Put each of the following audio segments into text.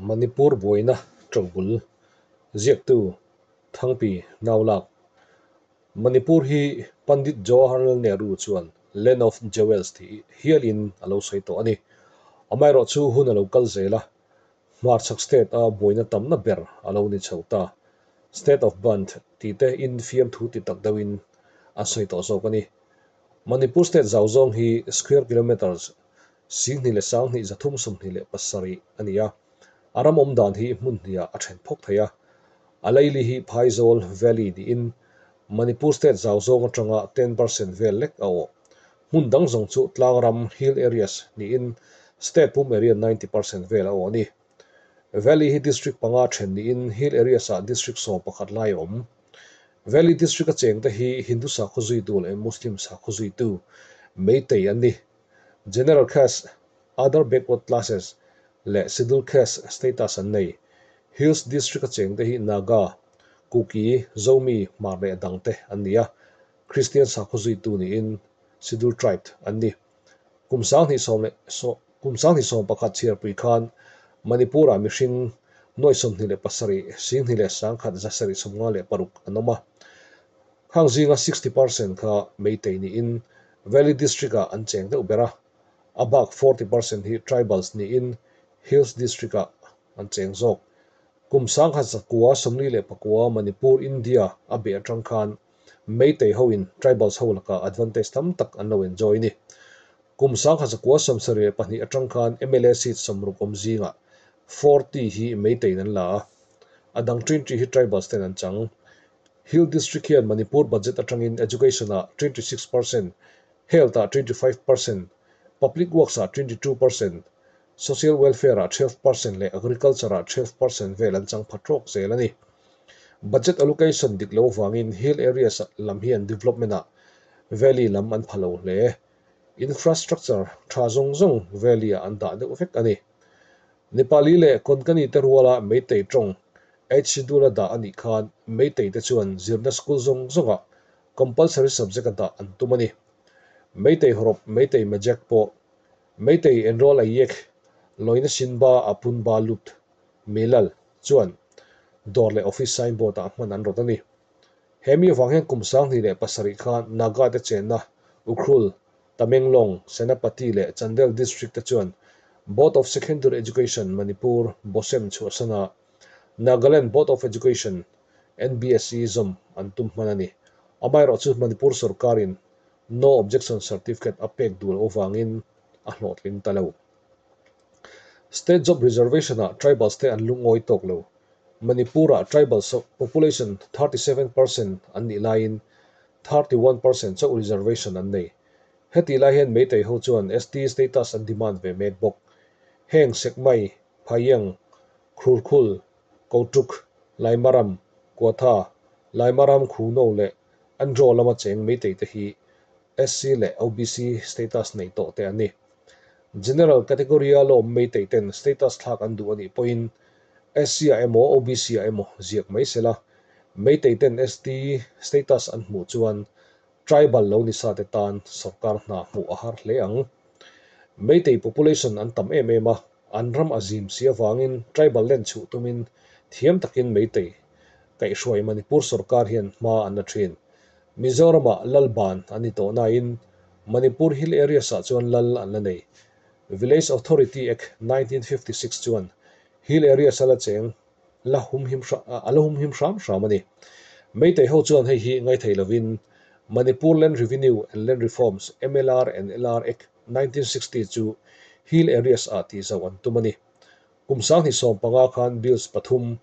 Manipur buaina ṭobul ziaktu Thangpi Naulak Manipur hi Pandit Jawaharlal Nehru chuan Land of Jewels tih hialin a lo sawi tawh a ni. Amaherawhchu hun a lo kal zel a, hmarchhak state a buaina tamna ber a lo ni chho ta. State of Bandh tih te in fiamthu ti tak deuhin an sawi tawh zawk a ni. Manipur state zau zawng hi square kilometres 2,237 a ni a, a ram awm dan hi hmun hniah a then phawk thei a. A laili hi Phaizawl Valley niin Manipur state zau zawng atanga 10% vel lek a awh. Hmun dang zawng chu tlang ram, hill areas, niin state pum area 90% vel a awh a ni. Valley hi district panga then niin hill areas ah district 11 lai a awm. Valley district a chengte hi Hindu sakhaw zuitu leh Muslim sakhaw zuitu, Meitei an ni. General caste, Other Backward Classes, leh Scheduled Caste status an nei. Hills District a chengte hi Naga, Kuki, Zomi, Hmar leh dangte an ni a, Kristian sakhaw zuitu niin Scheduled Tribe an ni. Kum 2011 chhiarpui khan Manipur-ah mihring nuai 27, 21,756 an awm a. Khang zinga 60% kha Meitei niin Valley District-ah an cheng deuh ber a, a bak 40% hi Tribals niin Hills District-ah an cheng zawk. Kum 1949 Manipur, India a beh atang khan Meitei hoin Tribals ho lakah advantage tam tak an lo enjoy a ni. Kum 1972 atang khan mla seat 60 awm zingah 40 hi Meiteiin an la a, a dang 20 hi Tribals ten an chang. Hill District hian Manipur budget atangin Education-ah 26%, Health-ah 25%, Public Works-ah 22%, Social Welfare-ah 12% leh Agriculture-ah 12% vel an chang pha tawk zel a ni. Budget allocation dik lo vangin Hill areas lam hian development-ah Valley lam an pha lo hle. Infrastructure tha zawng zawng Valley-ah an dah deuh vek a ni. Nepali leh Konkani te ruala Meitei tawng Eighth Schedule a dah a nih khan Meitei te chuan zirna school zawng zawngah compulsory subject a dah an tum a ni. Meitei hawrawp Meitei Majek pawh Meitei enroll Ayek Loina Sinba Apunba Lupt Milal chuan dawr leh office signboard ah hman an rawt a ni. He mi avang hian kum 2007 khan Naga te chenna Ukhrul, Tamenglong, Senapati leh Chandel District te chuan Board of Secondary Education, Manipur, BOSEM chhuahsana Nagaland Board of Education, NBSE, zawm an tum hman a ni. Amaherawhchu Manipur sorkarin No Objection Certificate a pek duh loh avangin a hlawhtling ta lo. State Job Reservation-ah tribals te an lungawi tawk lo. Manipur-ah tribal population 37% an nih laiin 31% chauh reservation an nei. Hetih lai hian Meitei ho chuan ST status an demand ve mek bawk. Heng Sekmai, Phaieng, Khurkhul, Kotuk, Laimaram, Kuatha, Laimaram Khuno leh Andro lama cheng Meitei te hi SC leh OBC status nei tawh te an ni. General category-a lawm Meitei ten status thlak an duh a nih pawhin SC-ah emaw OBC-ah emaw ziak mai sela, Meitei ten ST status an hmuh chuan tribal lo ni sa te tan sorkar hna hmuh a har hle ang. Meitei population an tam em em a, an ram a zim si avangin tribal land chhuh tumin thiam takin Meitei kaihhruai Manipur sorkar hian hma an la thin. Mizoramah lal ban an ni tawh nain Manipur hill areas ah chuan lal an la nei. Village Authority Act 1956 chuan hill areas a la cheng la humhim a la humhim hram hram a ni. Meitei ho chuan hei hi ngaithei lovin Manipur Land Revenue and Land Reforms, MLR and LR, Act 1960 chu hill areas ah tih zauh an tum a ni. Kum 2015 khan Bills pathum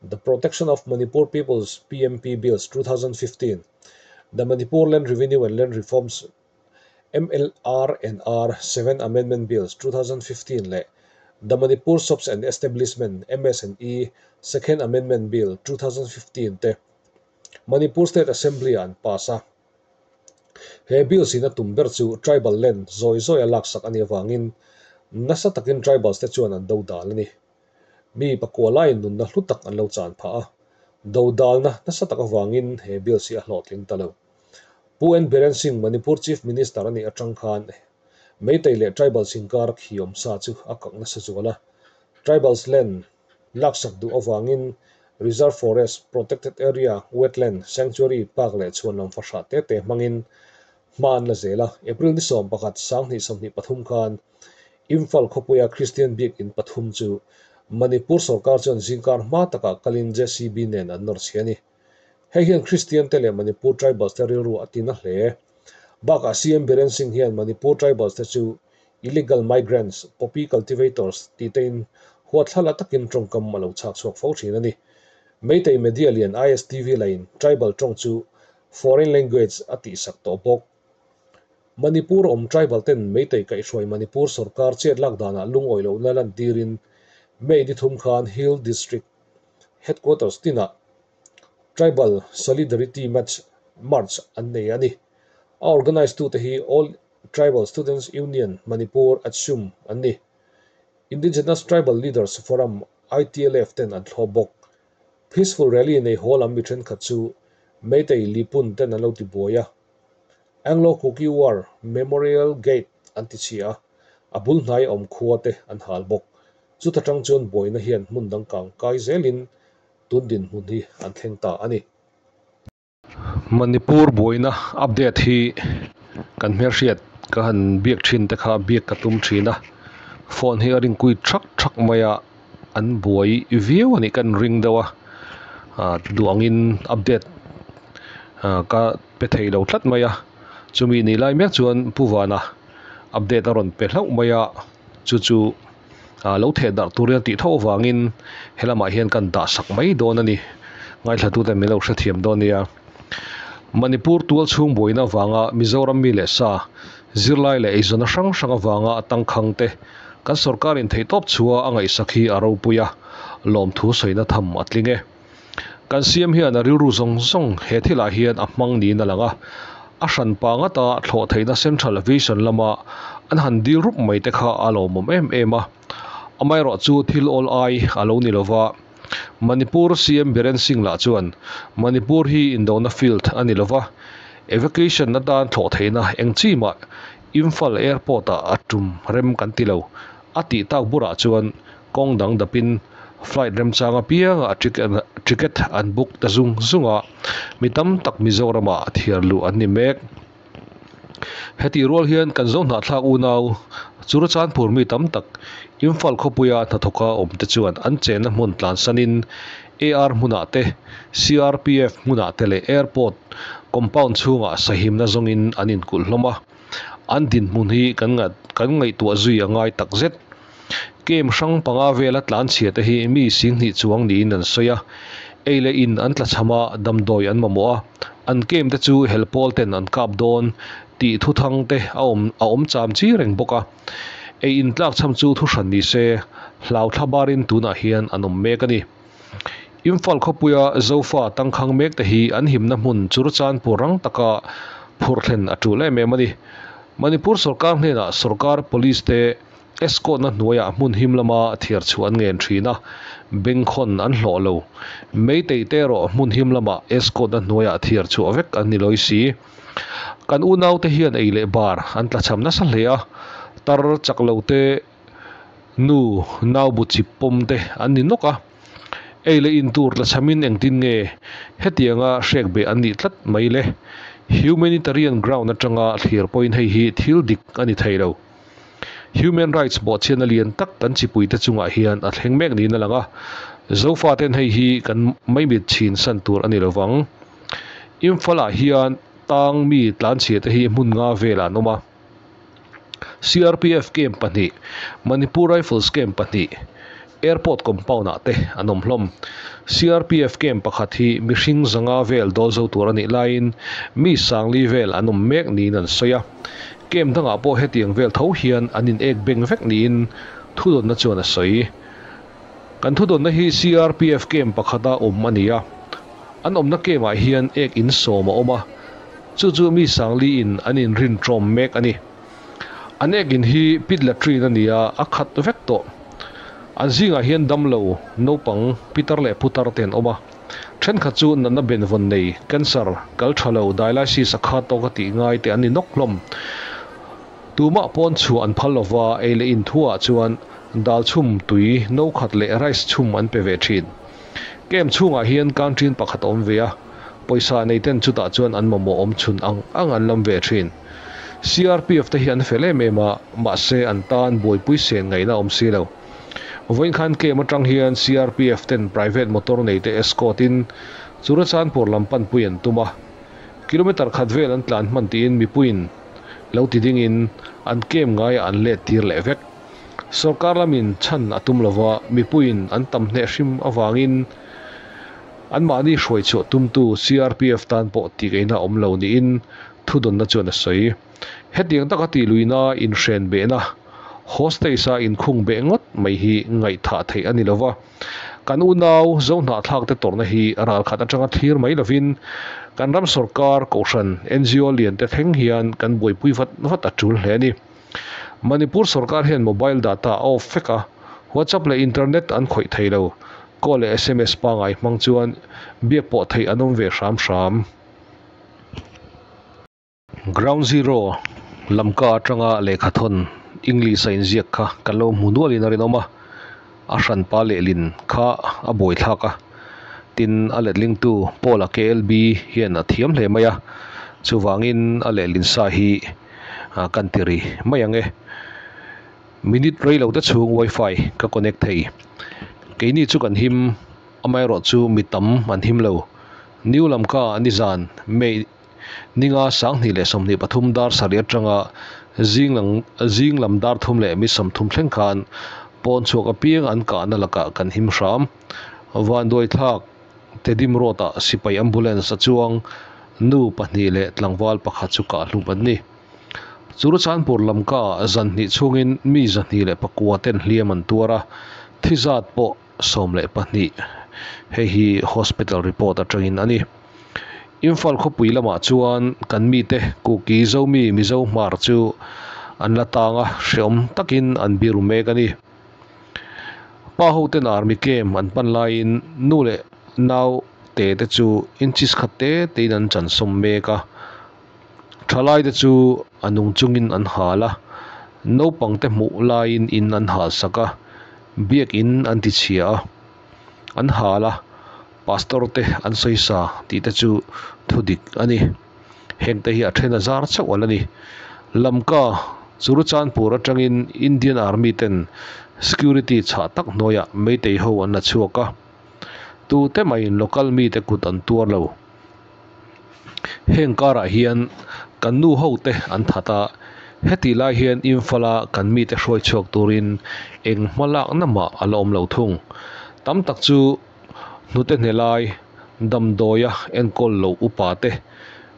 The Protection of Manipur People's, PMP, Bills 2015, The Manipur Land Revenue and Land Reforms, MLR and R, Seventh Amendment Bills, 2015 leh The Manipur Shops and Establishment, MS and E, Second Amendment Bill, 2015 te Manipur State Assembly-ah an pass a. He bills in a tum ber chu tribal land zawi zawi a laksak a nih avangin nasa takin tribals te chuan an do dal a ni. Mi pakua laiin nunna hlu tak an lo chan phah a, do dalna nasa tak avangin he bills hi a hlawhtling ta lo. Pu N Biren Singh Manipur Chief Minister a nih atang khan Meitei leh Tribals inkar khi awm sa chu a kak nasa zual a. Tribals land laksak duh avangin Reserve Forest, Protected Area, Wetland, Sanctuary, Park leh chhuanlam fahrah te te hmangin hma an la zel a. April ni 11, 2023 khan Imphal khawpuia Kristian biakinn pathum chu Manipur sorkar chuan zingkar hma takah kalin JCB nen an nawr chhe a ni. Hei hian Kristian te leh Manipur tribals te rilru a tina hle. Bakah CM Biren Singh hian Manipur tribals te chu illegal migrants, poppy cultivators tih tein huatthlala takin tawngkam a lo chhak chhuak fo thin a ni. Meitei media lian ISTV lain tribal tawng chu foreign language a tihsak tawh bawk. Manipur awm tribal ten Meitei kaihhruai Manipur sorkar chet lak danah lungawi lohna lantirin May ni thum khan Hill District Headquarters tinah Tribal Solidarity Match March an nei a ni. A organise tute hi All Tribal Students Union Manipur, ATSUM, an ni. Indigenous Tribal Leaders Forum, ITLF, ten an thlawp bawk. Peaceful Rally nei haw lam mi thenkhat chu Meitei Lipun ten an lo ti buai a. Anglo-Kuki War Memorial Gate an ti chhia a, a bul hnai awm khua te an hal bawk. Chuta tang chuan buaina hian hmun dang kang kai zelin tun dinhmun hi an thleng ta a ni. Manipur buaina update hi kan hmelhriat ka han biak thin te kha biak ka tum thin a, phone hi a ring kui thak thak mai a, an buai viau a nih ka an ring deuh a, ah duh angin update ah ka pe thei lo tlat mai a, chumi nih lai mek chuan Pu Vana update a rawn pe hlauh mai a, chu chu. ah lo theh darh tur hian tih tho avangin helamah hian kan dah sak mai dawn a ni ngaithlatute min lo hrethiam dawn nia Manipur tual chhung buaina avanga Mizoram mi leh sa zirlai leh eizawnna hrang hrang avanga tangkhang te kan sorkarin theihtawp chhuah a ngaihsak hi a ropui a lawmthu sawina tham a tling e. Kan siam hian a rilru zawng zawng he thilah hian a hmang niin a lang a, a hran pa ngata thlawh theihna Central Aviation lama an han dil rup mai te kha a lawmawm em em a. Amaherawh chu thil awl ai a lo ni lova, Manipur CM Biren Singh lah chuan Manipur hi indona field a ni lova, evacuation atan thlawh theihna eng chi mah Imphal Airport ah a tum rem kan ti lo a tih tak burah chuan Kawng dang dapin flight remchang apiangah ticket an book ta zung zung a, mi tam tak Mizoramah thiar luh an ni mek. Hetih rual hian kan zo hnahthlak unau Churachandpur mi tam tak Imphal khawpuia hnathawka awmte chuan an chenna hmun tlansanin AR hmunah te, CRPF hmunah te leh airport compound chhungah sahimna zawngin an inkulh hlawm a, an dinhmun hi kan ngaihtuah zui a ngai takzet. Camp hrang panga vela tlanchhia te hi mi singhnih chuang niin an sawi a, ei leh in an tlachham a, damdawi an mamawh a, an camp te chu helpawl ten an kap dawn tih thuthang te a awm a awm cham chi reng bawk a. Ei in tlakchham chu thu hran ni se, hlau thla barin tunah hian an awm mek a ni. Imphal khawpuia Zofa tangkhang mek te hi an himna hmun Churachandpur rang taka phurh thlen a tul em em a ni. Manipur sorkar hnenah sorkar police te Escort-na hnuaiah hmun him lama thiar chhuah an ngen thin a, bengkhawn an hlawh lo. Meitei te erawh hmun him lama escort-na hnuaiah thiar chhuah vek an ni lawi si. Kan unaute hian ei leh bar an tlachham nasa hle a, tar chak lo te, nu nau bu chip pawm te an ni nawk a. Ei leh in tur tlachhamin engtin nge hetianga hrek beh an nih tlat mai le? Humanitarian ground atanga thlir pawhin hei hi thil dik a ni thei lo. Human rights bawhchhiatna lian tak kan chipuite chungah hian a thleng mek niin a lang a, Zofaten hei hi kan maimit chhin san tur a ni lo vang. Imphal-ah hian tang mi tlanchhiate hi hmun nga velah an awm a. CRPF camp pahnih, Manipur Rifles camp pahnih, Airport compound-ah te an awm hlawm. CRPF camp pakhat hi mihring zanga vel dawl zo tur a nih laiin mi sangli vel an awm mek niin an sawi a. Camp dangah pawh hetiang vel tho hian an in ek beng vek niin thudawnna chuan a sawi. Kan thudawnna hi CRPF camp pakhata awm a ni a, an awmna camp-ah hian ek in sawm a awm a, chu chu mi sangli in an inrin tawm mek a ni. An ek in hi pit latrine a ni a, a khat vek tawh. An zingah hian damlo, naupang, pitar leh putar te an awm a. Thenkhat chu natna benvawn nei, cancer, kal tha lo, dialysis a khat tawk a tih ngai te an ni nawk hlawm. Tumah pawn chhuah an phal lova, ei leh in thuah chuan Dal chhum tui no khat leh rice chhum an pe ve thin. Camp chhungah hian canteen pakhat a awm ve a, pawisa nei ten chutah chuan an mamawh awm chhun ang ang an lam ve thin. CRPF te hi an fel em em a, mahse an tan buaipui sen ngaihna a awm si lo. Vawiin khan camp atang hian CRPF ten private motor nei te escort in Churachandpur lam panpui an tum a, kilometer khat vel an tlan hman tiin mipuiin lo ti dingin an camp ngaiah an let tir leh vek. Sorkar lamin chhan a tum lova, mipuiin an tam hneh hrim avangin anmahni hruai chhuah tumtu CRPF tan pawh tihkaihna a awm lo niin thudawnna chuan a sawi. Hetiang taka tihluihna inhren behna, hostage-a inkhung beh ngawt mai hi ngaihthah theih a ni lova. Kan unau Zohnahthlak te tawrhna hi ralkhat atanga thlir mai lovin kan ram sorkar, kohhran, ngo lian te thleng hian kan buaipui vat vat a tul hle a ni. Manipur sorkar hian mobile data a off vek a, WhatsApp leh internet an khawih thei lo. Call leh sms pangai hmang chuan biak pawh theih an awm ve hram hram. Ground Zero lamka atanga lehkha thawn English a inziak kha kan lo hmu nualin a rinawm a, a hranpa lehlin kha a buaithlak a, tin a letlingtu Paula KLB hian a thiam hle mai a, chuvangin a lehlin sa hi kan ti ri mai ang e. Minute rei lo te chhung wifi ka connect thei. Keini chu kan him, amaherawhchu mi tam an him lo. New Lamka nizan May Ninga 2023 dar sarih atanga zing lam dar thum leh mi 30 thleng khan pawn chhuak apiang an kahna lakah kan him hram. Vanduaithlak Tedim Road-ah sipai ambulance a chuang nu pahnih leh tlangval pakhat chu kah hlum an ni. Churachandpur lamka zan hnih chhungin mi 209 ten hliam an tuar a, thi zat pawh 12 hei hi hospital report atangin a ni. Imphal khawpui lamah chuan kan mite Kuki Zomi Mizo Hmar chu an la tang a, hreawm takin an biru mek a ni. Pa hoten army camp an pan laiin nu leh nau te te chu inches khat te tein an chansawm mek a, thalai te chu a nung chungin an hal a, naupang te hmuh laiin in an hal sak a, biakin an ti chhia a, an hal a, pastor te an sawi sa tih te chu thu dik a ni. Heng te hi a then a zar chauh ala ni. Lamka Churachandpur atangin Indian Army ten security chhah tak hnuaiah Meitei ho an la chhuak a, tute maiin local mite kut an tuar lo. Heng karah hian kan nu ho te an that a, hetih lai hian Imphal-a kan mite hruai chhuak turin eng hma lakna mah a la awm lo thung. Tam tak chu hnute hne lai, damdawia enkawl loh upa te,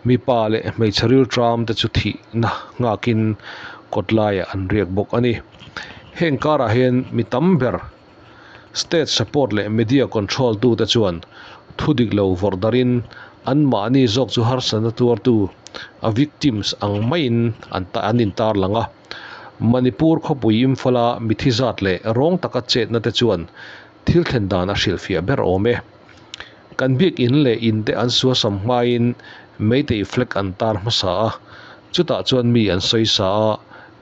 mipa leh hmeichhe rilṭam te chu thihna nghakin kawt laiah an riak bawk a ni. Heng karah hian mi tam ber State support leh media control tute chuan thu dik lo vawrh darin anmahni zawk chu harsatna tuartu a victims ang maiin an an intarlang a. Manipur khawpui Imphal-a mithi zat leh rawng taka chetna te chuan thil thlen dan a hrilhfiah ber awm e. Kan biakin leh in te an suasam hmain Meitei flag an tar hmasa a, chutah chuan mi an sawisa a,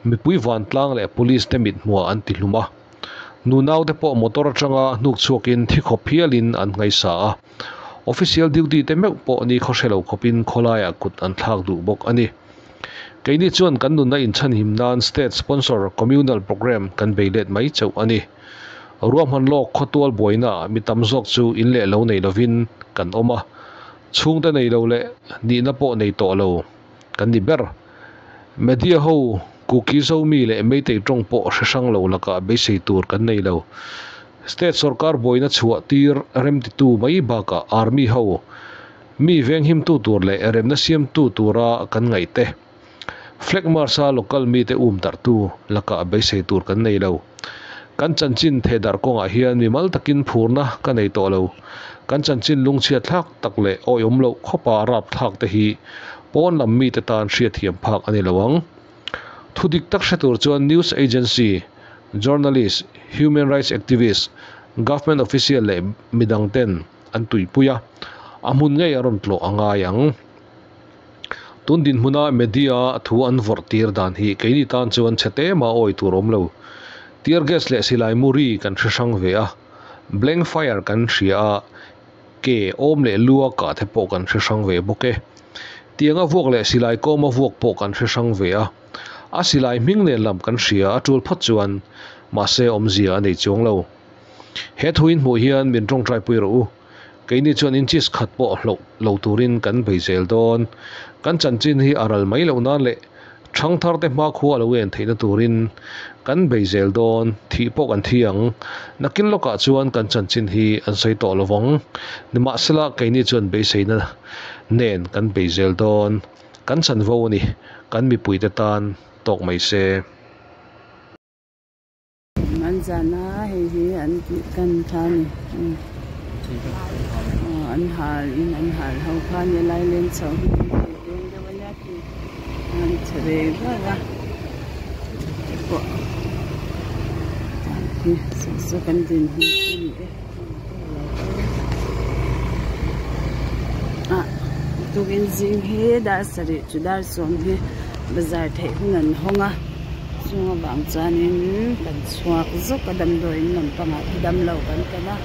mipui vantlang leh police te mithmuah an tihlum a. Nunaute pawh motor atanga hnuk chhuakin thi khawp hialin an ngaisa a, official duty te meuh pawh ni khaw hre lo khawpin khawlaiah kut an thlak duh bawk a ni. Keini chuan kan nunna inchhanhim nan state sponsor communal programme kan bei let mai chauh a ni. Ruahman lawk khawtual buainaah mi tam zawk chu in leh lo nei lovin kan awm a, chhungte nei lo leh nihna pawh nei tawh lo kan ni ber. Media ho Kuki Zomi leh Meitei tawng pawh hre hrang lo lakah beisei tur kan nei lo. State sorkar buaina chhuah tir remtitu mai bakah Army ho mi venghimtu tur leh remna siamtu tura kan ngaih te, Flag March-a local mite um darhtu lakah beisei tur kan nei lo. Kan chanchin thehdarh kawngah hian mimal takin phurna ka nei tawh lo. Kan chanchin lungchhiat thlak tak leh awihawm loh khawpa rapthlak te hi pawn lam mite tan hriatthiam phak a ni lo ang. Thu dik tak hre tur chuan news agency, journalist, human rights activist, government official leh midang ten an tuipui a, a hmun ngei a rawn tlawh a ngai ang. Tun dinhmuna media thu an vawrh tir dan hi keini tan chuan chhe te mah awi tur awm lo. Tear gas leh silai mu ri kan hre hrang ve a, blank fire kan hria a, ke awm leh lu a kah te pawh kan hre hrang ve bawk e. Tianga vuak leh silai kawma vuak pawh kan hre hrang ve a, a silai hming nen lam kan hria a tul phawt chuan mahse awmzia a nei chuang lo. He thu in hmuh hian min tawngtai pui rawh u. Keini chuan inches khat pawh hloh lo turin kan bei zel dawn. Kan chanchin hi a ral mai loh nan leh thangthar te hmakhua a lo en theihna turin kan bei zel dawn. Thih pawh kan thi ang. Nakin lawkah chuan kan chanchin hi an sawi tawh lo vang. Nimahsela keini chuan beiseina nen kan bei zel dawn. Kan chanvo a ni. Kan mipuite tan tawk mai se. An zan a hei hi an tih kan kha a ni an hal in an hal ho kha a ni a lai leng chho hi an veng deuh a nia khi an chhe ve vak a te pawh khi saw saw kan din hi a ni e ah tukin zing hi dar sarih chu dar sawm hi bazar theih hun an hawng a. Chung avang chuanin kan chhuak zuk a damdawiin lampangah te damlo kan kal a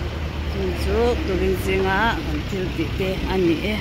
chung chu turin zinga kan thil tih te a ni e.